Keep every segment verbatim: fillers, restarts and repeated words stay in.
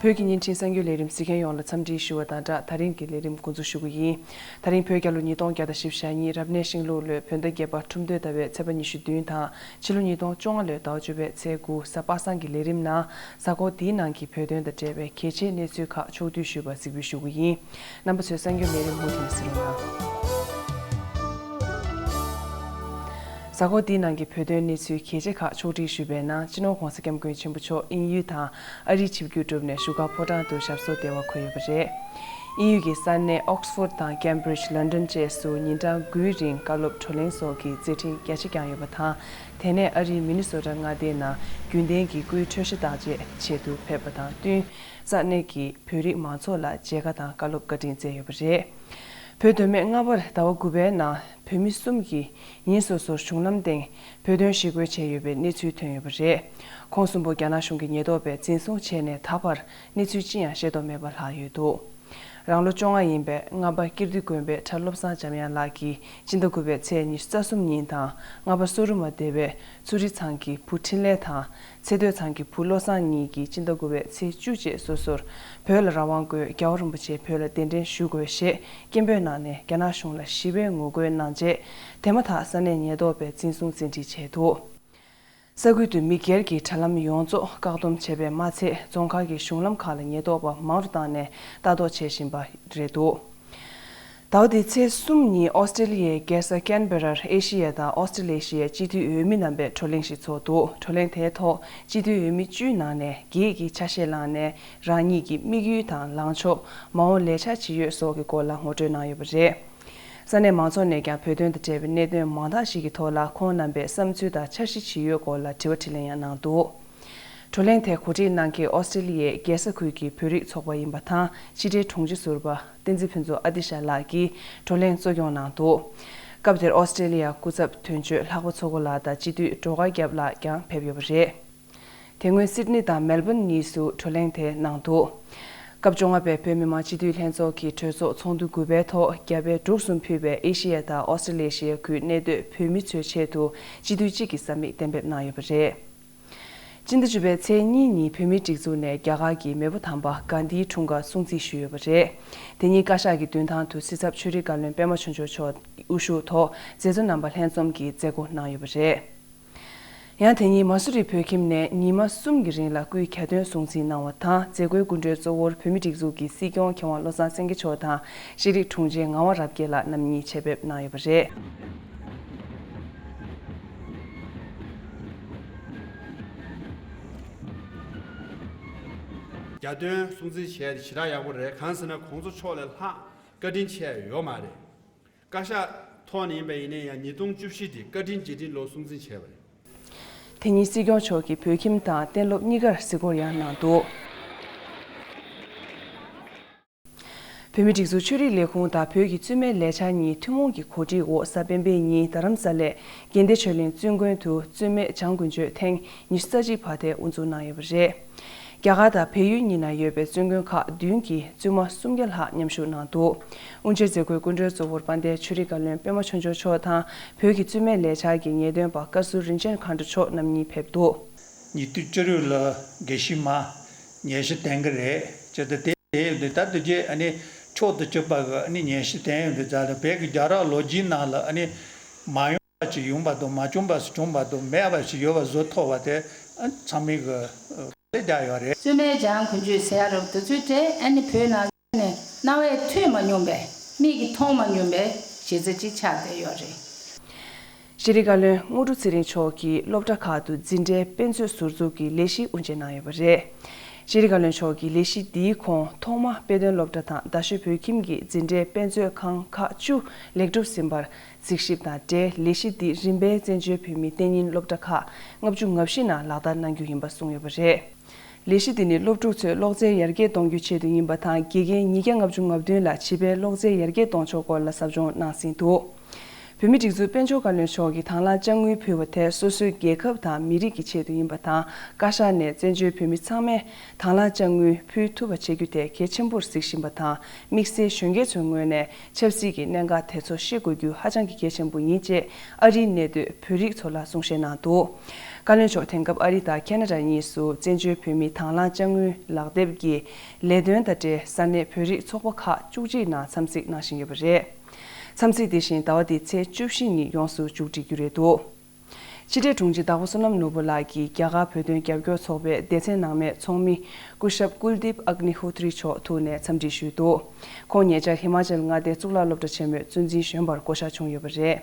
བོད་ཀྱི་བརྙན་འཕྲིན་གསར་འགྱུར་ལས་རིམ་གཟིགས་མཁན་ཡོངས་ལ་འཚམས་འདྲི་ཞུ་བ་དང་སྦྲགས། ད་རིང་གི་ལས་རིམ་འགོ་འཛུགས་ཞུ་གི་ཡིན། ད་རིང་བོད་རྒྱལ་ལོ་ཉིས་སྟོང་བརྒྱ་དང་བཞི་བཅུ་ཞེ་གཉིས་རབ་གནས་ཤིང་ལུག་ལོའི་བོད་ཟླ་བརྒྱད་པ་ཁྲུམས་སྟོད་ཟླ་བའི་ཚེས་པ་ཉི་ཤུ་བདུན་དང་ཕྱི་ལོ་ཉིས་སྟོང་བཅོ་ལྔ་ལོའི་ཟླ་བ་བཅུ་པའི་ཚེས་དགུ་གཟའ་པ་སངས་ཀྱི་ལས་རིམ་ནང་། གཟའ་འཁོར་འདིའི་ནང་གི་བོད་དོན་དང་འབྲེལ་བའི་གལ་ཆེའི་གནས་ཚུལ་ཁག་ཕྱོགས་བསྡུས་ཞུས་པ་གཟིགས་འབུལ་ཞུ་གི་ཡིན། རྣམ་པ་ཚོས་གསར་འགྱུར་ལས་རིམ་མུ་མཐུད་ནས་གཟིགས་རོགས་གནང་། གཟའ་འཁོར་འདིའི་ནང་གི་བོད་དོན་གནས་ཚུལ་གལ་ཆེ་ཁག་ཕྱོགས་སྒྲིག་ཞུས་པའི་ནང་། སྤྱི་ནོར་༧གོང་ས་༧སྐྱབས་མགོན་ཆེན་པོ་མཆོག་དབྱིན་ཡུལ་དང་ཨ་རིའི་ཆིབས་བསྒྱུར་གྲུབ་ནས་བཞུགས་སྒར་ཕོ་བྲང་དུ་ཞབས་སོར་བདེ་བར་འཁོད་ཡོད་པ་རེད། དབྱིན་ཡུལ་གྱི་ས་གནས་ཨོག་སི་ཕོར་ཌི་དང་ཀེམ་བྷི་རིཇ། ལོན་ཌོན་བཅས་སུ་ཉིན་གྲངས་དགུའི་རིང་བཀའ་སློབ་བགྲོ་གླེང་སོགས་ཀྱི་མཛད་འཕྲིན་རྒྱ་ཆེ་བསྐྱངས་ཡོད་པ་དང་། དེ་ནས་ཨ་རིའི་མི་ནི་སོ་ཊ་མངའ་སྡེའི་ནང་རྒྱུན་ལྡན་གྱི་སྐུའི་འཕྲོད་བཞེས་བརྟག་དཔྱད་ཆེད་དུ་ཕེབས་པ་དང་བསྟུན། ས་གནས་ཀྱི་བོད་རིགས་མང་ཚོགས་ལ་མཇལ་ཁ་དང་བཀའ་སློབ་བཀའ་དྲིན་སྩལ་ཡོད་པ་རེད། བོད་མདོ་སྨད་རྔ་པར་ཟླ་བ་དགུ་པའི་ནང་བོད་མི་གསུམ་གྱིས་ཉིན་སོ་སོར་གཞུང་ལམ་སྟེང་བོད་དོན་ཞི་རྒོལ་བྱས་ཡོད་པའི་གནས་ཚུལ་ཐོན་ཡོད་པ་རེད། ཁོང་གསུམ་པོ་རྒྱ་ནག་གཞུང་གི་ཉེན་རྟོག་པས་འཛིན་བཟུང་བྱས་ནས་ད་བར་གནས་ཚུལ་ཅི་ཡང་ཤེས་རྟོགས་མེད་པ་ལྷག་ཡོད་འདུག་རང་ལོ་བཅོ་ལྔ་ཡིན་པའི་རྔ་པ་ཀིརྟི་དགོན་པའི་གྲྭ་བློ་བཟང་འཇམ་དབྱངས་ལགས་ཀྱིས་སྤྱི་ཟླ་དགུ་པའི་ཚེས་ཉི་ཤུ་རྩ་གསུམ་ཉིན་དང་། རྔ་པ་སོ་རུ་མ་སྡེ་བའི་ཚུ་རི་ཚང་གི་བུ་འཕྲིན་ལས་དང་། ཚེ་སྟོད་ཚང་གི་བུ་བློ་བཟང་གཉིས་ཀྱིས་སྤྱི་ཟླ་དགུ་པའི་ཚེས་བཅུ་བཅས་སོ་སོར་བོད་ལ་རང་དབང་དགོས། རྒྱལ་བ་རིན་པོ་ཆེ་བོད་ལ་གདན་འདྲེན་ཞུ་དགོས་ཞེས་སྐད་འབོད་གནང་ནས་རྒྱ་ནག་གཞུང་ལ་ཞི་བའི་ངོ་རྒོལ་གནང་རྗེས། དེ་མ་ཐག་ས་གནས་ཉེན་རྟོག་པས་འཛིན་བཟུང་བཙན་ཁྲིད་བྱས་འདུག་ས་ཁུལ་དུ་མི་སྒེར་གྱི་དྲ་ལམ་ཡོངས་རྫོགས་བཀག་སྡོམ་བྱས་པས་མ་ཚད། རྫོང་ཁག་གི་གཞུང་ལམ་ཁག་ལ་ཉེན་རྟོག་པ་མང་རུ་བཏང་ནས་ལྟ་རྟོག་བྱེད་བཞིན་པ་རེད་འདུག་ཟླ་བ་འདིའི་ཚེས་གསུམ་ཉིན་ཨོ་སི་ཀྲེ་ལི་ཡའི་རྒྱལ་ས་ཀན་བྷེ་རར་ཨེ་ཤི་ཡ་དང་ཨོ་སི་ཀྲེ་ལི་ཡ་སྤྱི་འཐུས་འོས་མི་རྣམ་པས་བགྲོ་གླེང་ཞིག་ཚོགས་འདུག་བགྲོ་གླེང་དེའི་ཐོག་སྤྱི་འཐུས་འོས་མི་བཅུའི་ནང་ནས་བརྒྱད་ཀྱིས་ཆ་ཤས་བླངས་ནས། རང་ཉིད་ཀྱི་དམིགས་ཡུལ་དང་ལངས་ཕྱོགས། མ་འོངས་ལས་འཆར་ཇི་ཡོད་སོགས་ཀྱི་སྐོར་ལ་ངོ་སྤྲོད་གནང་ཡོད་པ་རེད། ས་གནས་མང་ཚོགས་ནས་ཀྱང་བོད་དོན་དང་འབྲེལ་བའི་གནད་དོན་མང་དག་ཞིག་གི་ཐོག་ལ་ཁོང་རྣམ་པའི་བསམ་ཚུལ་དང་འཆར་གཞི་ཇི་ཡོད་སྐོར་ལ་དྲི་བ་དྲིས་ལན་ཡང་གནང་འདུག་བགྲོ་གླེང་དེ་གོ་སྒྲིག་གནང་མཁན་ཨོ་སི་ཀྲེ་ལི་ཡའི་རྒྱལ་ས་ཁུལ་གྱི་བོད་རིགས་ཚོགས་པ་ཡིན་པ་དང་། ཕྱི་དྲིལ་དྲུང་ཆེ་ཟུར་པ་བསྟན་འཛིན་ཕུན་ཚོགས་ཨ་ཏི་ཤ་ལགས་ཀྱིས་བགྲོ་གླེང་གཙོ་སྐྱོང་གནང་འདུག་སྐབས་དེར་ཨོ་སི་ཀྲེ་ལི་ཡ་སྐུ་ཚབ་དོན་གཅོད་ལྷག་པ་མཚོ་སྒོ་ལགས་དང་སྤྱི་འཐུས་སྒྲོལ་དཀར་རྒྱབ་ལགས་ཀྱང་ཕེབས་ཡོད་པ་རེད། དེ་སྔོན་སིད་ནི་དང་མེལ་བོན་གཉིས་སུ་བགྲོ་གླེང་དེ་གནང་འདུག་སྐབས་བཅོ་ལྔ་པའི་བོད་མི་མང་སྤྱི་འཐུས་ལྷན་ཚོགས་ཀྱི་གྲོས་ཚོགས་ཚོགས་འདུ་དགུ་པའི་ཐོག་རྒྱ་བལ་འབྲུག་གསུམ་ཕུད་པའི་ཨེ་ཤི་ཡ་དང་ཨོ་སི་ཀྲེ་ལི་ཡ་ཁུལ་གནས་སྡོད་བོད་མི་ཚོའི་ཆེད་དུ་སྤྱི་འཐུས་གཅིག་གི་ས་མིག་གཏན་འབེབས་གནང་ཡོད་པ་རེད། སྤྱི་ཟླ་བཅུ་པའི་ཚེས་གཉིས་ཉིན་བོད་མིའི་སྒྲིག་འཛུགས་ནས་རྒྱ་གར་གྱི་མེས་པོ་དམ་པ་གྷན་དྷིའི་འཁྲུངས་སྐར་སྲུང་བརྩི་ཞུས་ཡོད་པ་རེད། དེ་ཉིན་བཀའ་ཤག་གི་མདུན་ཐང་དུ་སྲིད་ཚབ་ཆོས་རིག་བཀའ་བློན་པད་མ་ཆོས་འབྱོར་མཆོག་དབུ་བཞུགས་ཐོག་མཛད་གཙོ་རྣམ་པ་ལྷན་འཛོམས་ཀྱིས་མཛད་སྒོ་གནང་ཡོད་པ་རེད། ཡང་དེ་ཉིན་མ་སུ་རི་བོད་ཁྱིམ་ནས་ཉི་མ་གསུམ་གྱི་རིང་ལ་སྐུའི་གྱ་སྟོན་སྲུང་བརྩི་གནང་བ་དང་། མཛད་སྒོའི་སྐུ་མགྲོན་གཙོ་བོར་བོད་མིའི་སྒྲིག་འཛུགས་ཀྱི་སྲིད་སྐྱོང་མཁས་དབང་བློ་བཟང་སེང་གེ་མཆོག་དང་། ཤེས་རིག་དྲུང་ཆེ་ངག་དབང་རབ་རྒྱས་ལགས་རྣམ་གཉིས་ཆེད་ཕེབས་གནང་ཡོད་པ་རེད། གྱ་སྟོན་སྲུང་བརྩི་བྱས་ཏེ་ཞེ་དྲག་ཡག་པོ་རེད། གང་ཟེར་ན་གོང་ས་མཆོག་ལས་ལྷག་བཀའ་དྲིན་ཆེ་ཡོད་མ་རེད། བཀའ་ཤག་ཐོག་ནས་ཡིན་པ་ཡིན་ན་ཡང་ཉིས་སྟོང་བཅུ་བཞི་དེ་བཀའ་དྲིན་རྗེས་དྲན་ལོ་སྲུང་བརྩི་བྱས་པ་རེད། དེ་ཉིན་སྲིད་སྐྱོང་མཆོག་གིས་བོད་ཁྱིམ་དང་གཏན་སློབ་གཉིས་ཀར་གཟིགས་སྐོར་ཡང་གནང་འདུག་བོད་མིའི་སྒྲིག་འཛུགས་ཆོས་རིག་ལས་ཁུངས་དང་བོད་ཀྱི་བཙུན་མའི་ལས་འཆར་གཉིས་ཐུན་མོང་གི་གོ་སྒྲིག་འོག་གཟའ་སྤེན་པའི་ཉིན་རྡ་རམ་ས་ལའི་དགེ་ལྡན་ཆོས་གླིང་བཙུན་དགོན་དུ་བཙུན་མའི་བྱམས་མགོན་ཆོས་ཐེངས་ཉི་ཤུ་རྩ་གཅིག་པ་དེ་དབུ་འཛུགས་གནང་ཡོད་པ་རེད། རྒྱ་གར་དང་བལ་ཡུལ་གཉིས་ན་ཡོད་པའི་བཙུན་དགོན་ཁག་བདུན་གྱི་བཙུན་མ་སུམ་བརྒྱ་ལྷག་མཉམ་ཞུགས་གནང་འདུག་དབུ་འབྱེད་མཛད་སྒོའི་སྐུ་མགྲོན་གཙོ་བོར་དཔལ་ལྡན་ཆོས་རིག་བཀའ་བློན་པད་མ་ཆོས་འབྱོར་མཆོག་དང་། བོད་ཀྱི་བཙུན་མའི་ལས་འཆར་གྱི་ངེས་སྟོན་པ་བཀའ་ཟུར་རིན་ཆེན་མཁའ་འགྲོ་མཆོག་རྣམ་གཉིས་ཕེབས་འདུག་ཉེ་དུས་ཕྱི་རོལ་ལ་དགེ་བཤེས་མ་ཉན་ཞུ་བསྟན་གི་རེད། ཅི་ལྟར་དེ་དེ་ཡོད་འདུག་ད་དུས་རྒྱུན་ཨ་ནི་མཆོག་ཏུ་གྱུར་པ་གི་ཨ་ནི་ཉན་ཞུ་བསྟན་ཡོད་འདུག་ཛ་ལ་བོད་ཀྱི་རྒྱལ་རབས་ལོ་རྒྱུས་ནང་ལ་ཨ་ནི་མ་ཡོང་བ་ཞིག་ཡོང་པ་དང་། མ་བྱུང་བ་ཞིག་བྱུང་བ་དང་། མེད་པ་ཞིག་ཡོད་པ་བཟོ་ཐུབ་པ་དེ་ཨ་ཚང་མས་གི་དགའ་ལས་རྒྱག་ཡོད་རེད། བཙུན་མའི་བྱམས་མགོན་ཆོས་ཟེར་ཡ་རབ་དེ་ཚོའི་གྲས་ཨ་ནི་བོད་ནང་ནས་རྣ་བས་ཐོས་མ་མྱོང་པའི་མིག་གིས་མཐོང་མ་མྱོང་པའི་གཞི་རྩ་ཅིག་ཆགས་བསྡད་ཡོད་རེད། ཤེས་རིག་བཀའ་བློན་དངོས་གྲུབ་ཚེ་རིང་མཆོག་གིས་སློབ་གྲྭ་ཁག་ཏུ་འཛིན་གྲྭའི་དཔེ་མཛོད་ཟུར་འཛུགས་ཀྱི་ལས་གཞི་དབུ་འབྱེད་གནང་ཡོད་པ་རེད། ཤེས་རིག་བཀའ་བློན་མཆོག་གིས་ལས་གཞི་འདིའི་ཁོངས་ཐོག་མ་དཔེ་སྟོན་སློབ་གྲྭ་དང་རྡ་ཤོད་བོད་ཁྱིམ་གྱི་འཛིན་གྲྭའི་དཔེ་མཛོད་ཁང་ཁག་བཅུ་ལེགས་གྲུབ་ཟིན་པར་གཟིགས་ཞིབ་དང་འབྲེལ། ལས་གཞི་འདི་རིམ་པས་བཙན་བྱོལ་བོད་མིའི་གཏན་ཉིན་སློབ་གྲྭ་ཁག་ལྔ་བཅུ་ང་བཞི་ནང་ལག་བསྟར་གནང་རྒྱུ་ཡིན་པ་གསུངས་ཡོད་པ་རེད། ལས་གཞི་འདི་ནི་སློབ་ཕྲུག་ཚོས་ཀློག་རྩལ་ཡར་རྒྱས་གཏོང་རྒྱུའི་ཆེད་དུ་ཡིན་པ་དང་། དགེ་རྒན་ཉིས་བརྒྱ་ལྔ་བཅུ་ང་བདུན་ལ་བྱིས་པའི་ཀློག་རྩལ་ཡར་རྒྱས་གཏོང་ཕྱོགས་སྐོར་ལ་ཟབ་སྦྱོང་གནང་ཟིན་འདུག་བོད་མིའི་སྒྲིག་འཛུགས་དཔལ་འབྱོར་བཀའ་བློན་མཆོག་གིས་དང་བླངས་དཔྱ་དངུལ་ཕུལ་བ་དེ་སོ་སོའི་རྒྱལ་ཁབ་དང་མི་རིགས་ཀྱི་ཆེད་དུ་ཡིན་པ་དང་། བཀའ་ཤག་ནས་བཙན་བྱོལ་བོད་མི་ཚང་མས་དང་བླངས་དཔྱ་དངུལ་ཕུལ་ཐུབ་པ་བྱེད་རྒྱུ་དེ་གལ་ཆེན་པོར་གཟིགས་བཞིན་པ་དང་། དམིགས་བསལ་གཞོན་སྐྱེས་ཚོའི་ངོས་ནས་ཆབ་སྲིད་ཀྱི་གནད་འགག་དེ་ཚོ་ཤེས་དགོས་རྒྱུ་ཧ་ཅང་གི་གལ་ཆེན་པོ་ཡིན་ཅེས་ཨ་རིའི་གནས་སྡོད་བོད་རིགས་ཚོ་ལ་གསུང་བཤད་གནང་འདུག་བཀའ་བློན་མཆོག་དེང་སྐབས་ཨ་རི་དང་ཁེ་ན་ཌ་གཉིས་སུ་བཙན་བྱོལ་བོད་མིའི་དང་བླངས་དཔྱ་དངུལ་ལག་དེབ་ཀྱི་ལས་དོན་དང་འབྲེལ་ས་གནས་བོད་རིགས་ཚོགས་པ་ཁག་བཅུ་གཅིག་ནང་འཚམས་གཟིགས་གནང་བཞིན་ཡོད་པ་རེད། འཚམས་གཟིགས་དེ་བཞིན་ཟླ་བ་འདིའི་ཚེས་བཅུ་བཞི་ཉིན་ཡོངས་སུ་མཇུག་སྒྲིལ་རྒྱུ་རེད་འདུག་ཕྱི་དྲིལ་དྲུང་ཆེ་དྭགས་པོ་བསོད་ནམས་ནོར་བུ་ལགས་ཀྱིས་རྒྱ་གར་བོད་དོན་རྒྱབ་སྐྱོར་ཚོགས་པའི་སྡེ་ཚན་ནང་མའི་ཚོགས་མི་སྐུ་ཞབས་ཀུལ་དིབ་ཨག་ནི་ཧོ་ཏྲི་མཆོག་ཐུག་ནས་འཚམས་འདྲི་ཞུས་འདུག་ཁོང་ཉེ་ཆར་ཧི་མ་ཅལ་མངའ་སྡེའི་གཙུག་ལག་སློབ་གྲྭ་ཆེན་མོའི་གཙོ་འཛིན་གཞོན་པར་བསྐོ་གཞག་བྱུང་ཡོད་པ་རེད།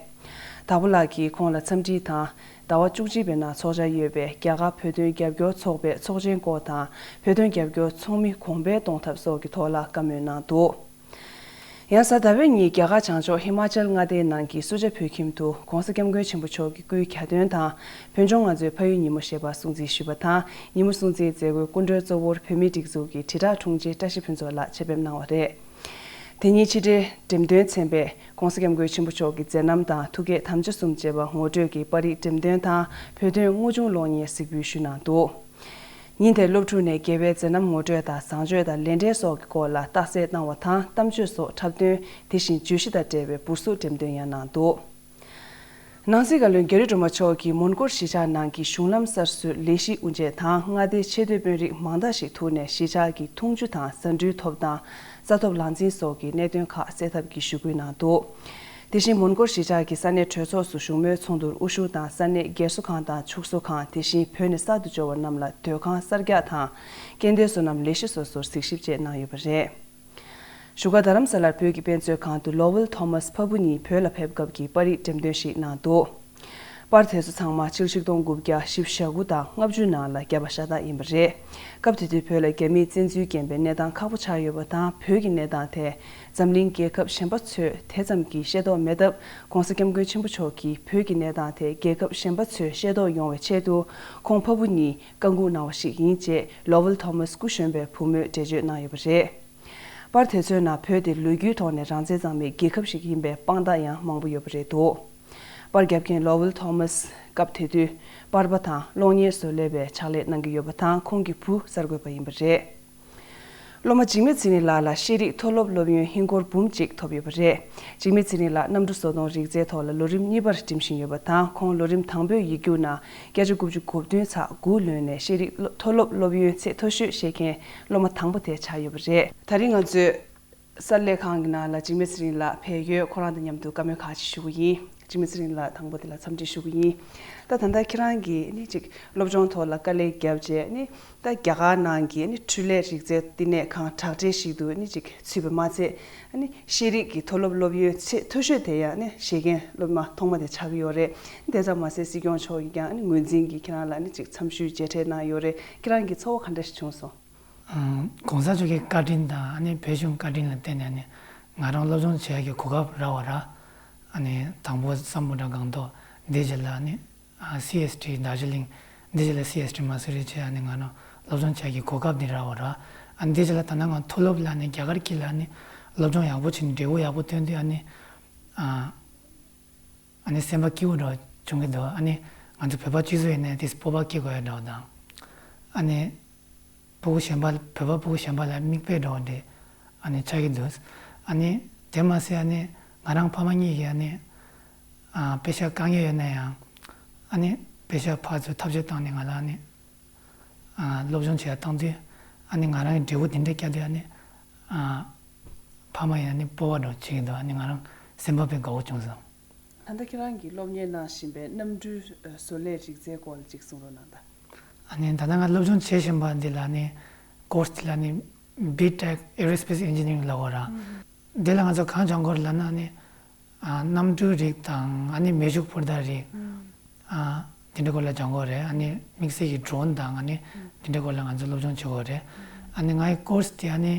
དྭགས་པོ་ལགས་ཀྱིས་ཁོང་ལ་འཚམས་འདྲི་དང་ཟླ་བ་བཅུ་གཅིག་པའི་ནང་འཚོགས་འཆར་ཡོད་པའི་རྒྱ་གར་བོད་དོན་རྒྱབ་སྐྱོར་ཚོགས་པའི་ཚོགས་ཆེན་སྐོར་དང་བོད་དོན་རྒྱབ་སྐྱོར་ཚོགས་མི་གོང་འཕེལ་གཏོང་ཐབས་སོགས་ཀྱི་ཐོག་ལ་བཀའ་མོལ་གནང་འདུག་ཡང་གཟའ་ཟླ་བའི་ཉིན་རྒྱ་གར་བྱང་ཕྱོགས་ཧི་མ་ཅལ་མངའ་སྡེའི་ནང་གི་སུ་ཇཱ་བོད་ཁྱིམ་དུ་༧གོང་ས་༧སྐྱབས་མགོན་ཆེན་པོ་མཆོག་གི་སྐུའི་གྱ་སྟོན་དང་བོད་ལྗོངས་ང་ཚོའི་ཕ་ཡུལ་ཉིན་མོ་ཞེས་པ་སྲུང་བརྩི་ཞུས་པ་དང་། ཉིན་མོ་སྲུང་བརྩིའི་མཛད་སྒོའི་སྐུ་མགྲོན་གཙོ་བོར་བོད་མིའི་སྒྲིག་འཛུགས་ཀྱི་དྲིལ་བསྒྲགས་དྲུང་ཆེ་བཀྲ་ཤིས་ཕུན་ཚོགས་ལགས་ཆེད་ཕེབས་གནང་བ་རེད། དེ་ཉིན་ཕྱི་དྲིལ་འགྲེམས་སྟོན་ཚན་པས་༧གོང་ས་༧སྐྱབས་མགོན་ཆེན་པོ་མཆོག་གི་མཛད་རྣམ་དང་ཐུགས་བསྐྱེད་དམ་བཅའ་གསུམ་ཅེས་པ་ངོ་སྤྲོད་ཀྱི་པར་རིས་འགྲེམས་སྟོན་དང་བོད་དོན་དངོས་བྱུང་གློག་བརྙན་གཟིགས་འབུལ་ཞུས་གནང་འདུག་ཉིན་དེར་སློབ་ཕྲུག་ནས་རྒྱལ་བའི་མཛད་རྣམ་ངོ་སྤྲོད་དང་བཟང་སྤྱོད་དང་ལས་འབྲས་སོགས་ཀྱི་སྐོར་ལ་རྟགས་གསལ་གནང་བ་དང་གཏམ་བརྗོད་སོགས་འཁྲབ་སྟོན། དེ་བཞིན་བརྗོད་གཞི་དང་འབྲེལ་བའི་འབུར་གཟུགས་འགྲེམས་སྟོན་ཡང་གནང་འདུག་ནང་སྲིད་བཀའ་བློན་རྒྱ་རི་སྒྲོལ་མ་མཆོག་གིས་མོན་གྷོར་གཞིས་ཆགས་ནང་གི་གཞུང་ལམ་གསར་བཟོའི་ལས་གཞི་དབུ་འབྱེད་དང་མངའ་སྡེའི་ཆེས་མཐོའི་དཔོན་རིགས་མང་དག་ཞིག་ཐུག་ནས་གཞིས་ཆགས་ཀྱི་འཐུང་ཆུ་དང་ཟ་འབྲུའི་ཐོབ་ཐང་། རྩྭ་ཐོབ་ལག་འཛིན་སོགས་ཀྱི་གནད་དོན་ཁག་སེལ་ཐབས་ཀྱི་ཞུ་སྐུལ་གནང་འདུག་དེ་བཞིན་མོན་གྷོར་གཞིས་ཆགས་ཀྱི་ས་གནས་གྲོས་ཚོགས་སུ་བཞུགས་མོལ་ཚོགས་འདུར་དབུ་བཞུགས་དང་ས་གནས་སྒེར་གསོ་ཁང་དང་ཕྱུགས་གསོ་ཁང་དེ་བཞིན་བོད་ནས་གསར་དུ་འབྱོར་བ་རྣམས་ལ་སྡོད་ཁང་གསར་རྒྱག་དང་། སྐྱེ་ལྡན་སོ་ནམ་ལས་གཞི་སོ་སོར་གཟིགས་ཞིབ་བཅས་གནང་ཡོད་པ་རེད། བཞུགས་སྒར་རྡ་རམ་ས་ལར་བོད་ཀྱི་དཔེ་མཛོད་ཁང་དུ་ལོ་ཝེལ་ཐོ་མཱས་ཕ་བུ་གཉིས་བོད་ལ་ཕེབས་སྐབས་ཀྱི་པར་རིས་འགྲེམས་སྟོན་ཞིག་གནང་འདུག་པར་དེ་ཚོ་ཚང་མ་ཕྱི་ལོ་ཆིག་སྟོང་དགུ་བརྒྱ་བཞི་བཅུ་ཞེ་དགུ་དང་ལྔ་བཅུ་ནང་ལ་བརྒྱབ་པ་ཤ་སྟག་ཡིན་པ་རེད། སྐབས་དེ་དུས་བོད་ལ་རྒྱ་མིའི་བཙན་འཛུལ་རྐྱེན་པས་གནས་སྟངས་ཁག་པོ་ཆགས་ཡོད་པ་དང་། བོད་ཀྱི་གནས་སྟངས་དེ་འཛམ་གླིང་རྒྱལ་ཁབ་གཞན་པ་ཚོས་དེ་ཙམ་གྱིས་ཤེས་རྟོགས་མེད་སྟབས། ྋགོང་ས་ྋསྐྱབས་མགོན་ཆེན་པོ་མཆོག་གིས་བོད་ཀྱི་གནས་སྟངས་དེ་རྒྱལ་ཁབ་གཞན་པ་ཚོས་ཤེས་རྟོགས་ཡོང་བའི་ཆེད་དུ། ཁོང་ཕ་བུ་གཉིས་བཀའ་འགུགས་གནང་བ་ཞིག་ཡིན་ཅེས་ལོ་ཝེལ་ཐོ་མཱས་སྐུ་གཞོན་པའི་བུ་མོས་འགྲེལ་བརྗོད་གནང་ཡོད་པ་རེད། པར་དེ་ཚོའི་ནང་བོད་དེ་ལོ་རྒྱུས་ཐོག་ནས་རང་བཙན་གཙང་མའི་རྒྱལ་ཁབ་ཞིག་ཡིན་པའི་དཔང་རྟགས་ཡང་མང་པོ་ཡོད་པ་རེད་འདུག་པར་རྒྱབ་མཁན་ལོ་ཝེལ་ཐོ་མཱས་སྐབས་དེ་དུས་པར་པ་དང་གློག་བརྙན་བཟོ་ལས་པའི་ཕྱག་ལས་གནང་གི་ཡོད་པ་དང་། ཁོང་གི་བུ་གསར་འགོད་པ་ཡིན་པ་རེད། སློབ་མ་འཇིགས་མེད་ཚེ་རིང་ལགས་ལ་ཤེས་རིག་མཐོ་སློབ་སློབ་ཡོན་ཧིན་སྒོར་འབུམ་གཅིག་ཐོབ་ཡོད་པ་རེད། འཇིགས་མེད་ཚེ་རིང་ལགས་གནམ་གྲུ་བཟོ་གཏོང་རིག་རྩལ་ཐོག་ལ་ལོ་རིམ་གཉིས་པར་འགྲིམ་བཞིན་ཡོད་པ་དང་། ཁོང་ལོ་རིམ་དང་པོའི་ཡིག་རྒྱུགས་ནང་བརྒྱ་ཆ་དགུ་བཅུ་གོ་བདུན་ཚེག་དགུ་ལོན་ནས་ཤེས་རིག་མཐོ་སློབ་སློབ་ཡོན་ཚད་མཐོ་ཤོས་བཞེས་མཁན་སློབ་མ་དང་པོ་དེ་ཆགས་ཡོད་པ་རེད། ད་རིང་ང་ཚོའི་གསར་ལས་ཁང་གི་ནང་ལ་འཇིགས་མེད་ཚེ་རིང་ལགས་ཕེབས་ཡོད། ཁོ་རང་དང་མཉམ་དུ་བཀའ་མོལ་ཁག་ཅིག་ཞུ་གི་ཡིན། འཇིགས་མེད་ཚེ་རིང་ལགས་དང་པོ་དེ་ལ་འཚམས་འདྲི་ཞུ་གི་ཡིན། ད་ད་ལྟ་ཁྱེད་རང་གིས་ནི་ཅིག་སློབ་སྦྱོང་ཐོག་ལ་དཀའ་ལས་བརྒྱབ་རྗེས་ནི། ད་རྒྱ་གར་ནང་གི་ནི་འཕྲུལ་ལས་རིག་རྩལ་བསྟི་གནས་ཁང་དྲག་གྲས་ཤིག་ཏུ་ནི་ཅིག་ཚུད་པ་མ་ཚད། ནི་ཤེས་རིག་གི་མཐོ་སློབ་སློབ་ཡོན་ཚད་མཐོ་ཤོས་དེ་ཡང་ནི་བཞེས་མཁན་སློབ་མ་ཐོག་མ་དེ་ཆགས་ཀྱི་ཡོད་རེད། དེ་ཙམ་མ་ཟད་སྲིད་སྐྱོང་མཆོག་གིས་ཀྱང་ནི་ངོས་འཛིན་གྱིས་ཁྱེད་རང་ལ་ནི་ཅིག་འཚམས་ཞུའི་མཇལ་འཕྲད་གནང་ཡོད་རེད། ཁྱེད་རང་གི་ཚོར་བ་ག་འདྲ་ཞིག་བྱུང་སོང་། ཨང་། ྋགོང་ས་མཆོག་གི་བཀའ་དྲིན་དང་ཨ་ནི་བོད་གཞུང་བཀའ་དྲིན་ལ་བརྟེན་ནས་ནི་ང་རང་སློབ་སྦྱོང་བྱེད་ཡག་གི་གོ་སྐབས་རག་པ་ར། ཨ་ནི་དང་པོ་སམ་བྷོ་ཊ་སྒང་ཏོག་དེའི་རྗེས་ལ་ཨ་ནི། ཨ། སི་ཨེས་ཊི་དར་ཇི་ལིང་། འདི་རྗེས་ལ་སི་ཨེས་ཊི་མ་སུ་རི་བྱས། ཨ་ནི་ང་རང་སློབ་སྦྱོང་བྱེད་ཀྱི་གོ་སྐབས་འདི་རག་པ་ར། ཨ་ནི་འདི་རྗེས་ལ་ད་ནང་ང་མཐོ་སློབ་ལ་ནི་རྒྱ་གར་སྐད་ལ་ནི་སློབ་སྦྱོང་ཡག་པོ་བྱས་ནས་འབྲས་བུ་ཡག་པོ་ཐོན་དུས། ཨ་ནི། ཨ། ཨ་ནི་སེམས་པ་སྐྱིད་པོ་འདྲ་བྱུང་གི་འདུག་ཨ་ནི་ང་ཚོ་བོད་པ་སྤྱི་ཚོ་ཡིན་ནའི་དེ་སྤོབས་པ་སྐྱེ་དགོས་ཡ་འདྲ་བ་དང་། ཨ་ནི། ཕྲུ་གུ་གཞན་པ། བོད་པ་ཕྲུ་གུ་གཞན་པ་ལ་མིག་དཔེ་འདྲ་བ་འདི་ཨ་ནི་ཆགས་ཀྱི་འདུག་ཨ་ནི་དེ་མ་ཟད་ཨ་ནི་ང་རང་ཕ་མ་གཉིས་ཀྱིས་ཨ་ནི། ཨ། པེ་ཤག་དཀའ་ངལ་ཡོད་ན་ཡང་། ཨ་ནི་པེ་ཤག་ཕར་ཚུར་ཐབས་ཤེས་བཏང་ནས་ང་ལ་ཨ་ནི། ཨ། སློབ་སྦྱོང་བྱེད་ཡ་བཏང་དུས། ཨ་ནི་ང་རང་གི་འབྲས་བུ་དེ་འདྲ་བསྐྱལ་དུས། ཨ་ནི། ཨ། ཕ་མ་ཡིས་ཨ་ནི་སྤོབས་པ་འདྲ་བྱེད་ཀྱི་འདུག་ཨ་ནི་ང་རང་སེམས་པ་དཔེ་དགའ་བོ་བྱུང་སོང་། ད་ལྟ་ཁྱེད་རང་གིས་སློབ་གཉེར་གནང་བཞིན་པའི་གནམ་གྲུའི་བཟོ་ལས་རིག་རྩལ་སྐོར་ལ་ཅིག་གསུང་རོགས་གནང་དང་། ཨ་ནི་ད་ལྟ་ང་སློབ་སྦྱོང་བྱེད་བཞིན་པ་འདི་ལ་ནི་ཀོར་སི་འདི་ལ་ནི་བི་ཊེག་ཨེ་རོ་སི་པེ་སི་ཨིན་ཇི་ནི་རིང་ལབ་ཀྱི་ཡོད་ར། འདི་ལ་ང་ཚོ་གང་སྦྱང་དགོས་རེད་ལབ་ན་ནི། ཨ། གནམ་གྲུའི་རིགས་དང་། ཨ་ནི་མེ་ཤུགས་འཕུར་མདའ་རིགས། ཨ། དེ་འདྲ་སྐོར་ལ་སྦྱང་དགོས་རེད། ཨ་ནི་དམིགས་བསལ་གྱི་ཌོ་རོན་དང་། ཨ་ནི་དེ་འདྲ་སྐོར་ལ་ང་ཚོ་སློབ་སྦྱོང་བྱེད་དགོས་རེད། ཨ་ནི་ངའི་ཀོར་སི་དེ་ཨ་ནི།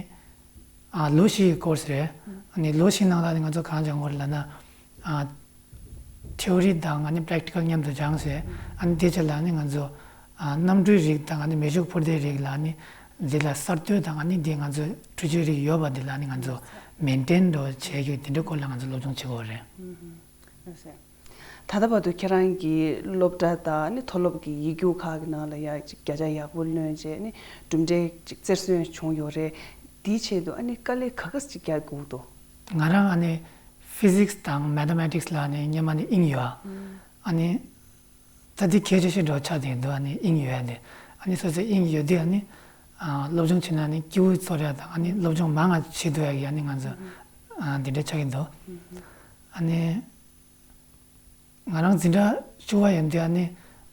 ཨ། ལོ་བཞི་ཡི་ཀོར་སི་རེད། ཨ་ནི་ལོ་བཞི་ནང་ལ་ནི་ང་ཚོ་གང་སྦྱང་དགོས་རེད་ལབ་ན། ཨ། ཐེའོ་རི་དང་ཨ་ནི་པེ་རེག་ཊི་ཀལ་མཉམ་དུ་སྦྱངས་བྱས། ཨ་ནི་དེ་རྗེས་ལ་ཨ་ནི་ང་ཚོ། ཨ། གནམ་གྲུའི་རིགས་དང་ཨ་ནི་མེ་ཤུགས་འཕུར་མདའི་རིགས་ལ་ཨ་ནི་འདི་ལ་གསར་གཏོད་དང་། ཨ་ནི་འདི་ང་ཚོ་འཕྲུལ་ཆས་རིགས་ཡོད་པ་འདི་ལ་ཨ་ནི་ང་ཚོ་མེན་ཊེན་འདྲ་བྱེད་རྒྱུ་དེ་འདྲའི་སྐོར་ལ་ང་ཚོ་སློབ་སྦྱོང་བྱེད་དགོས་རེད། ཨུ་ཧུམ། ལགས་སོ། ད་ལྟ་བར་དུ་ཁྱེད་རང་གིས་སློབ་གྲྭ་དང་ནི་མཐོ་སློབ་ཀྱི་ཡིག་རྒྱུགས་ཁག་གི་ནང་ལ་ཡ་ཅིག་བརྒྱ་ཆ་ཡག་པོ་ལོན་བྱས་ནི་གྲུབ་འབྲས་ཅིག་རྩེར་སོན་བྱུང་ཡོད་རེད། དེའི་ཆེད་དུ་ཨ་ནི་དཀའ་ལས་ག་ག་ཅིག་རྒྱག་དགོས་འདུག་ང་རང་ཨ་ནི་ཕི་ཟིག་སི་དང་མེ་ཐེ་མེ་ཊིག་སི་ལ་ནི་སྔོན་མ་ནས་དབྱིངས་ཡོད། ཨ་ནི། ད་འདི་གལ་ཆེ་ཤོས་འདྲ་བོ་ཆགས་བསྡད་འདུག་ཨ་ནི་དབྱིངས་ཡོད་ཡ་དེ། ཨ་ནི་སོ་སོའི་དབྱིངས་ཡོད་དུས་ཨ་ནི་ཨ་སློབ་སྦྱོང་བྱེད་ན་ཨ་ནི་སྐྱིད་པོ་ཚོར་ཡ་དང་། ཨ་ནི་སློབ་སྦྱོང་མང་ང་བྱེད་ཐུབ་ཡ་གི་ཨ་ནི་ང་ཚོ་ཨ་འདི་འདྲ་ཆགས་ཀྱི་འདུག་ཨ་ནི་ང་རང་འཛིན་གྲྭ་བཅུ་པ་ཡོང་དུས་ཨ་ནི་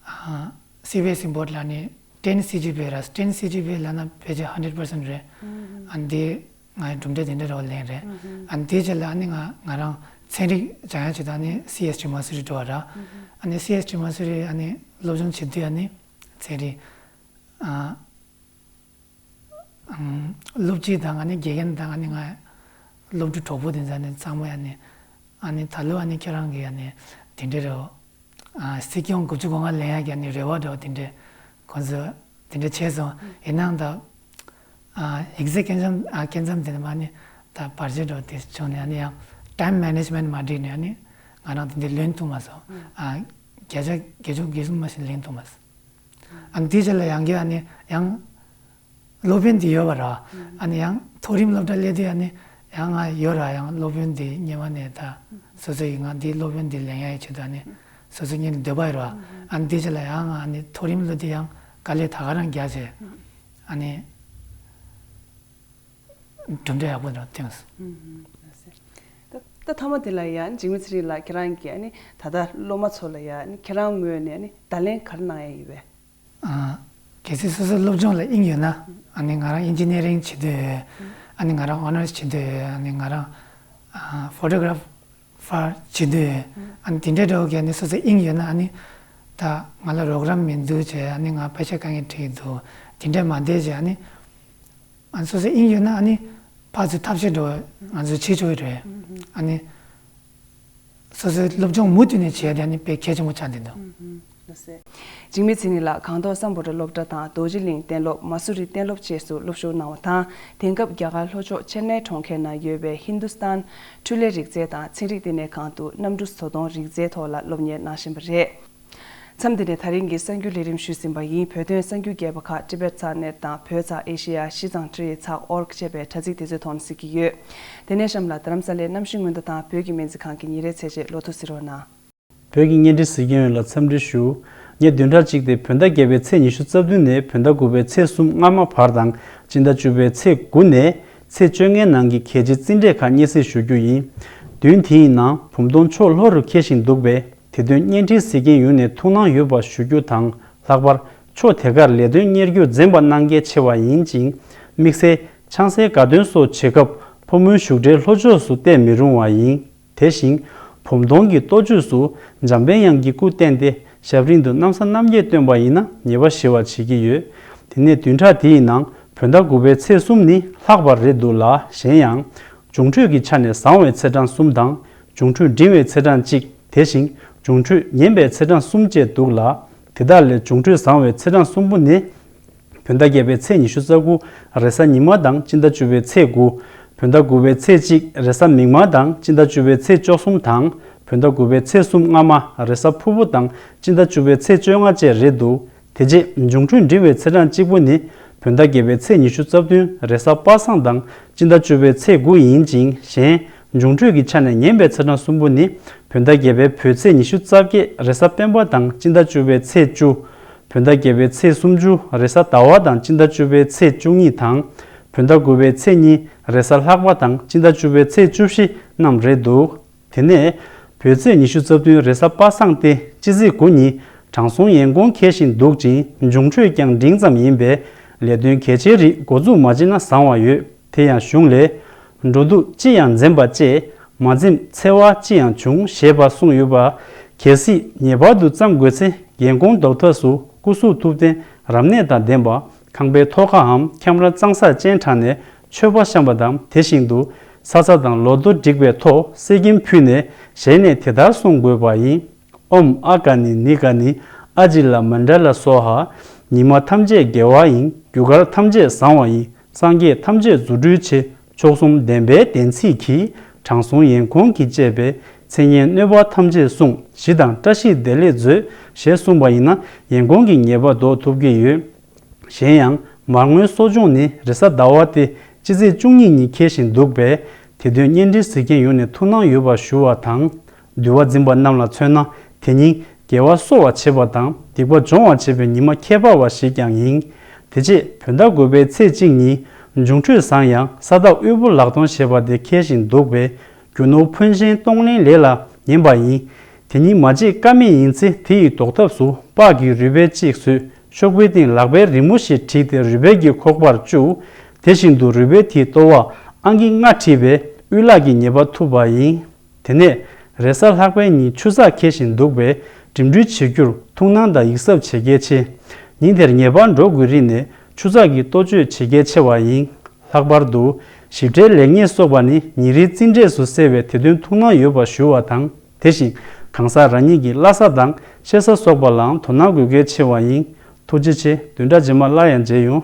ཨ་སི་བི་ཨེས་ཨི་བོར་ཌི་ལ་ཨ་ནི་ཊེན་སི་ཇི་པི་ཨེ་ར། ཊེན་སི་ཇི་པི་ཨེ་ལབ་ན་ཕལ་ཆེར་ཧན་ཌེཌ་པར་སེན་ཊི་རེད། ཨ་ནི་དེ་ང་གྲུབ་འབྲས་དེ་འདྲ་རོ་ལེན་རེད། ཨ་ནི་དེའི་རྗེས་ལ་ཨ་ནི་ང་ང་རང་ཚན་རིག་སྦྱང་ཡ་བྱེད་དུས་ཨ་ནི་སི་ཨེས་ཊི་མ་སུ་རི་འགྲོ་བ་ར། ཨ་ནི་སི་ཨེས་ཊི་མ་སུ་རི་ཨ་ནི་སློབ་སྦྱོང་བྱེད་དུས་ཨ་ནི་ཚན་རིག་ཨ་ཨམ་སློབ་སྤྱི་དང་ཨ་ནི་དགེ་རྒན་དང་ཨ་ནི་ང་སློབ་ཕྲུག་གྲོགས་པོ་དེ་ཚོ་ཨ་ནི་ཚང་མ་ཨ་ནི་ཨ་ནི་ད་ལོ་ཨ་ནི་ཁྱེད་རང་གི་ཨ་ནི་དེ་འདྲ་རེད། ཨ་སྲིད་སྐྱོང་དགུ་བཅུ་གོ་ལྔ་ལེན་ཡ་གི་ཨ་ནི་རེ་བ་འདྲ་བོ་དེ་འདྲ་ཁོང་ཚོ་དེ་འདྲ་བྱས་སོང་། ཡིན་ནའང་ད་ཨ་ཡིག་ཚད་སྐྱོན་ཙམ་ཨ་སྐྱོན་ཙམ་དེ་ནི་མ་ནི་ད་བར་ཆད་འདྲ་བོ་དེ་བྱུང་ནས་ཨ་ནི་ཡང་ཊེམ་མེ་ནེ་ཇི་མེན་ཊི་མ་འགྲིག་ནས་ཨ་ནི་ང་རང་དེ་འདྲ་ལོན་ཐུབ་མ་སོང་། ཨ་བརྒྱ་ཆ་བརྒྱད་ཅུ་གྱ་གསུམ་མ་ཞིག་ལེན་ཐུབ་མ་སོང་། ཨ་ནི་དེའི་རྗེས་ལ་ཡང་བསྐྱར་ཨ་ནི་ཡང་སློབ་དཔོན་དེ་ཡོད་པ་ར། ཨ་ནི་ཡང་མཐོ་རིམ་སློབ་གྲྭ་སླེབས་དུས་ཨ་ནི་ཡང་ང་ཡོད་ར། ཡང་སློབ་དཔོན་དེ་སྔོན་མ་ནས་ད་སོ་སོ་ཡི་ང་འདི་སློབ་དཔོན་དེ་ལེན་ཡ་ཡི་ཆེད་དུ་ཨ་ནི་སོ་སོ་སྔོན་ནས་འདོད་པ་ཡོད་ར། ཨ་ནི་དེའི་རྗེས་ལ་ཡང་ང་ཨ་ནི་མཐོ་རིམ་སློབ་དེ་ཡང་དཀའ་ལས་ད་ག་རང་རྒྱག་བྱས་ཨ་ནི་གྲུབ་འབྲས་ཡག་པོ་འདྲ་ཐོན་སོང་། ད་ད་མཐའ་མ་དེ་ལ་ཡང་འཇིགས་མེད་ཚེ་རིང་ལགས་ཁྱེད་རང་གིས་ཨ་ནི་ད་ལྟ་སློབ་མ་ཚོ་ལ་ཡང་ཨ་ནི་ཁྱེད་རང་ངོས་ནས་ཨ་ནི་བརྡ་ལན་ག་རེ་གནང་ཡ་ཡོད་པས། ཨ་གལ་སྲིད་སོ་སོའི་སློབ་སྦྱོང་ལ་དབྱིངས་ཡོད་ན། ཨ་ནི་ང་རང་ཨིན་ཇི་ནི་ཡ་རིང་བྱེད་འདོད་ཡོད། ཨ་ནི་ང་རང་ཨོ་ནར་སི་བྱེད་འདོད་ཡོད། ཨ་ནི་ང་རང་ཨ་ཕོ་ཊོ་གྷ་ར་ཕར་བྱེད་འདོད་ཡོད། ཨ་ནི་དེ་འདྲའི་འདྲ་བོ་གི་ཨ་ནི་སོ་སོའི་དབྱིངས་ཡོད་ན། ཨ་ནི་ད་ང་ལ་རོགས་རམ་མི་འདུག་ཅེས། ཨ་ནི་ང་པེ་ཤ་དཀའ་ངལ་འཕྲད་ཀྱི་འདུག་དེ་འདྲ་མ་བསྡད་ཅེས། ཨ་ནི་ཨ་ནི་སོ་སོའི་དབྱིངས་ཡོད་ན་ཨ་ནི་ཕར་ཚུར་ཐབས་ཤེས་འདྲ་བོ་ང་ཚོས་བྱེད་ཆོག་གི་རེད། ཨ་ནི་སོ་སོའི་སློབ་སྦྱོང་མུ་མཐུད་ནས་བྱས་ཏེ་ཨ་ནི་དཔེ་གལ་ཆེན་པོ་ཆགས་བསྡད་འདུག་ལགས་སེ། འཇིགས་མེད་ཚེ་རིང་ལགས་གངས་ཐོག་སམ་བྷོ་ཊ་སློབ་གྲྭ་དང་རྡོ་རྗེ་གླིང་གཏན་སློབ། མ་སུ་རི་གཏན་སློབ་བཅས་སུ་སློབ་ཞུགས་གནང་བ་དང་། དེང་སྐབས་རྒྱ་གར་ལྷོ་ཕྱོགས་ཆེན་ནའི་གྲོང་ཁྱེར་ན་ཡོད་པའི་ཧིན་དུ་སྟན་འཕྲུལ་ལས་རིག་རྩལ་དང་ཚན་རིག་ལྟེ་གནས་ཁང་དུ་གནམ་གྲུ་བཟོ་གཏོང་རིག་རྩལ་ཐོག་ལ་སློབ་གཉེར་གནང་བཞིན་པ་རེད། མཚམས་འདི་ནས་ད་རིང་གི་གསར་འགྱུར་ལས་རིམ་ཞུས་ཟིན་པ་ཡིན། བོད་དོན་གསར་འགྱུར་རྒྱས་པ་ཁག་ཊི་བེཊ་ཚགས་ནེཊ་དང་བོད་ཚགས་ཨེ་ཤེ་ཡ་གཞི་གཙང་ཊི་ཨེ་ཚགས་ཨོར་གི་ཅེས་པའི་དྲ་ཚིགས་དེ་ཚོའི་ཐོག་ནས་གཟིགས་ཀྱི་ཡོད། དེ་ནས་གཤམ་ལ་རྡ་རམ་ས་ལའི་གནམ་གཤིས་སྔོན་བརྡ་དང་བོད་ཀྱི་སྨན་རྩིས་ཁང་གི་ཉིན་རེའི་ཚེས་བཅད་ལོ་ཐོ་གཟིགས་རོགས་གནང་། བོད་ཀྱི་བརྙན་འཕྲིན་གཟིགས་མཁན་ཡོངས་ལ་འཚམས་འདྲི་ཞུ། ངས་བདུན་ཕྲག་གཅིག་སྟེ་བོད་ཟླ་བརྒྱད་པའི་ཚེས་ཉི་ཤུ་རྩ་བདུན་ནས་བོད་ཟླ་དགུ་པའི་ཚེས་གསུམ་སྔ་མ་བར་དང་སྤྱི་ཟླ་བཅུ་པའི་ཚེས་དགུ་ནས་ཚེས་བཅོ་ལྔའི་ནང་གི་གལ་ཆེའི་རྩིས་འབྲས་ཁག་སྙན་སེང་ཞུ་རྒྱུ་ཡིན། བདུན་དེའི་ནང་བུམ་སྟོང་ཕྱོགས་ལྷོ་རུ་འཁེལ་བཞིན་འདུག་པས། དེ་དོན་བརྙན་འཕྲིན་གཟིགས་མཁན་ཡོངས་ནས་ཐུགས་སྣང་ཡོད་པ་ཞུ་རྒྱུ་དང་། ལྷག་པར་ཕྱོགས་དེ་གར་ལས་དོན་གཉེར་རྒྱུ་འཛེམ་པ་གནང་གལ་ཆེ་བ་ཡིན་ཅིང་། དམིགས་བསལ་ཆང་སའི་དགའ་སྟོན་སོགས་བྱེད་སྐབས་ཕོ་མོའི་བཞུགས་གྲལ་ལྷོ་ཕྱོགས་སུ་བལྟས་མི་རུང་བ་ཡིན། དེ་བཞིན་བུམ་སྟོང་གི་ལྟོ་ཕྱོགས་སུ་འཇམ་དཔལ་དབྱངས་ཀྱི་སྐུ་བསྟན་ཏེ་ཞབས་རིམ་དུ་གནམ་ས་རྣམ་རྒྱལ་སྟོན་པ་ཡིན་ན་ཉེས་པ་ཞི་བར་བྱེད་ཀྱི་ཡོད། དེ་ནས་བདུན་ཕྲག་དེའི་ནང་བོད་ཟླ་དགུ་པའི་ཚེས་གསུམ་ནི་ལྷག་པ་རེད་འདུག་ལ། གཞན་ཡང་། འབྱུང་འཕྲོད་ཀྱི་ཆ་ནས་བཟང་བའི་ཚེས་གྲངས་གསུམ་དང་། འབྱུང་འཕྲོད་འབྲིང་བའི་ཚེས་གྲངས་གཅིག་དེ་བཞིན་འབྱུང་འཕྲོད་ངན་པའི་ཚེས་གྲངས་གསུམ་བཅས་འདུག་ལ། དེ་དག་ལས་འབྱུང་འཕྲོད་བཟང་བའི་ཚེས་གྲངས་གསུམ་པོ་ནི། བོད་ཟླ་བརྒྱད་པའི་ཚེས་ཉི་ཤུ་རྩ་དགུ་རེས་གཟའ་ཉི་མ་དང་སྤྱི་ཟླ་བཅུ་པའི་ཚེས་དགུ། བོད་ཟླ་དགུ་པའི་ཚེས་གཅིག་རེས་གཟའ་མིག་དམར་དང་སྤྱི་ཟླ་བཅུ་པའི་ཚེས་བཅུ་གསུམ་དང་། བོད་ཟླ་དགུ་པའི་ཚེས་གསུམ་སྔ་མ་རེས་གཟའ་ཕུར་བུ་དང་སྤྱི་ཟླ་བཅུ་པའི་ཚེས་བཅོ་ལྔ་བཅས་རེད་འདུག་དེ་རྗེས་འབྱུང་འཕྲོད་འབྲིང་བའི་ཚེས་གྲངས་གཅིག་པོ་ནི། བོད་ཟླ་བརྒྱད་པའི་ཚེས་ཉི་ཤུ་རྩ་བདུན་རེས་གཟའ་པ་སངས་དང་སྤྱི་ཟླ་བཅུ་པའི་ཚེས་དགུ་ཡིན་ཅིང་། གཞན་འབྱུང་འཕྲོད་ཀྱི་ཆ་ནས་ངན་པའི་ཚེས་གྲངས་གསུམ་པོ་ནི། བོད་ཟླ་བརྒྱད་པའི་བོད་ཚེས་ཉི་ཤུ་རྩ་བརྒྱད་རེས་གཟའ་སྤེན་པ་དང་སྤྱི་ཟླ་བཅུ་པའི་ཚེས་བཅུ། བོད་ཟླ་བརྒྱད་པའི་ཚེས་སུམ་ཅུ་རེས་གཟའ་ཟླ་བ་དང་སྤྱི་ཟླ་བཅུ་པའི་ཚེས་བཅུ་གཉིས་དང་། བོད་ཟླ་དགུ་པའི་ཚེས་གཉིས་རེས་གཟའ་ལྷག་པ་དང་སྤྱི་ཟླ་བཅུ་པའི་ཚེས་བཅུ་བཞི་རྣམས་རེད་འདུག་དེ་ནས་བོད་ཚེས་ཉི་ཤུ་རྩ་བདུན་རེས་གཟའ་པ་སངས་ཏེ་སྤྱི་ཚེས་དགུ་ཉིན་དྲང་སྲོང་ཡན་གོང་འཁེལ་བཞིན་འདུག་ཅིང་འབྱུང་འཕྲོད་ཀྱང་འབྲིང་ཙམ་ཡིན་པས་ལས་དོན་གལ་ཆེའི་རིགས་འགོ་འཛུགས་མ་བྱས་ན་བཟང་བ་ཡོད། དེ་ཡང་གཞུང་ལས། འགྲོ་འདུག་ཅི་ཡང་འཛེམ་པ་བཅས། མ་འཛེམ་འཚེ་བ་ཅི་ཡང་འབྱུང་ཞེས་པ་གསུངས་ཡོད་པ། གལ་སྲིད་ངེས་པར་དུ་བརྩམས་དགོས་ཚེ་ཡན་གོང་རྡོག་ཐག་སུ་སྐུ་གཟུགས་ཐུབ་བསྟན་རབ་གནས་དང་ལྡན་པ། ཁང་པའི་ཐོག་ཁའམ་ཁྱམས་ར་གཙང་སར་སྤྱན་དྲངས་ནས་མཆོད་པ་བཤམས་པ་དང་། དེ་བཞིན་དུ་ས་ཚ་དང་ལོ་ཐོ་བསྒྲིགས་པའི་ཐོག་གསེར་སྐྱེམས་ཕུལ་ནས་ཞལ་ནས་དེ་ལྟར་གསུང་དགོས་པ་ཡིན། ཨོཾ་ཨ་ཀ་ནི་ནི་ཀ་ནི། ཨ་ཇི་ལ་མཎྜལ་སྭཱ་ཧཱ། ཉི་མ་ཐམས་ཅད་དགེ་བ་ཡིན། རྒྱུ་སྐར་ཐམས་ཅད་བཟང་བ་ཡིན། སངས་རྒྱས་ཐམས་ཅད་རྫུ་འཕྲུལ་ཆེ། མཆོག་གསུམ་བདེན་པའི་བདེན་ཚིག་གིས། དྲང་སྲོང་ཡན་གོང་གིས་བཅས་པའི། མཚན་སྙན་གནོད་པ་ཐམས་ཅད་བསྲུང་། ཞི་དང་བཀྲ་ཤིས་བདེ་ལེགས་མཛོད། ཞེས་གསུངས་པ་ཡིན་ན་ཡན་གོང་གི་ཉེས་པ་ཟློག་ཐུབ་ཀྱི་ཡོད། གཞན་ཡང་མར་ངོའི་གསོ་སྦྱོང་ནི་རེས་གཟའ་ཟླ་བ་སྟེ་སྤྱི་ཚེས་བཅུ་གཉིས་ཉིན་འཁེལ་བཞིན་འདུག་པས། དེ་དོན་བརྙན་འཕྲིན་གཟིགས་མཁན་ཡོངས་ནས་ཐུགས་སྣང་ཡོད་པ་ཞུ་བ་དང་། འདུལ་བ་འཛིན་པ་རྣམས་ལ་མཚོན་ན་དེ་ཉིན་ དགེ་བ་གསོ་བར་བྱེད་པ་དང་སྡིག་པ་སྦྱོང་བར་བྱེད་པའི་ཉི་མ་ཁྱད་པར་བ་ཞིག་ཀྱང་ཡིན། དེ་རྗེས་བོད་ཟླ་དགུ་པའི་ཚེས་གཅིག་ཉིན་འབྱུང་འཕྲོད་བཟང་ཡང་ས་བདག་དབུལ་པོ་ལག་སྟོང་ཞེས་པ་དེ་འཁེལ་ཞིང་འདུག་པས། རྒྱུ་ནོར་ཕོན་ཆེན་གཏོང་ལེན་ལས་ལ་ཉན་པ་ཡིན། དེ་ཉིད་མ་བརྗེད་ཀ་མེད་ཡིན་ཚེ་དེ་ཡི་ཟློག་ཐབས་སུ་སྤགས་ཀྱི་རུས་སྦལ་གཅིག་བཟོས། ཤོག་བུའི་སྟེང་ལག་པའི་རི་མོ་ཞིག་བྲིས་ཏེ་རུས་སྦལ་གྱི་ཁོག་པར་བཅུག་དེ་བཞིན་དུ་རུས་སྦལ་དེའི་ལྟོ་བར་ཨང་ཀི་ལྔ་བྲིས་པས་དབུལ་ལག་གི་ཉེས་པ་ཐུབ་པ་ཡིན། དེ་ནས་རེས་གཟའ་ལྷག་པའི་ཉིན་ཆུ་ཚགས་འཁེལ་བཞིན་འདུག་པས། འགྲིམ་འགྲུལ་བྱེད་རྒྱུར་ཐུགས་སྣང་དང་ཡིད་གཟབ་བྱེད་གལ་ཆེ། ཉིན་དེར་ངེས་པར་འགྲོ་དགོས་རིགས་ནས་ཆུ་ཚགས་ཀྱི་ལྟོ་སྤྱོད་བྱེད་གལ་ཆེ་བ་ཡིན། ལྷག་པར་དུ་ཞིབ་ཕྲའི་ལེགས་ཉེས་སོགས་པ་ནི་ཉིན་རེའི་རྩིས་འབྲས་སུ་གསལ་བས་དེ་དོན་ཐུགས་སྣང་ཡོད་པ་ཞུ་བ་དང་། དེ་བཞིན་གང་ཟག་རང་ཉིད་ཀྱི་བླ་གཟའ་དང་གཤེད་གཟའ་སོགས་པ་ལའང་དོ་སྣང་དགོས་གལ་ཆེ་བ་ཡིན། ཐུགས་རྗེ་ཆེ། བདུན་ཕྲག་རྗེས་མ་སླར་ཡང་མཇལ་ཡོང་།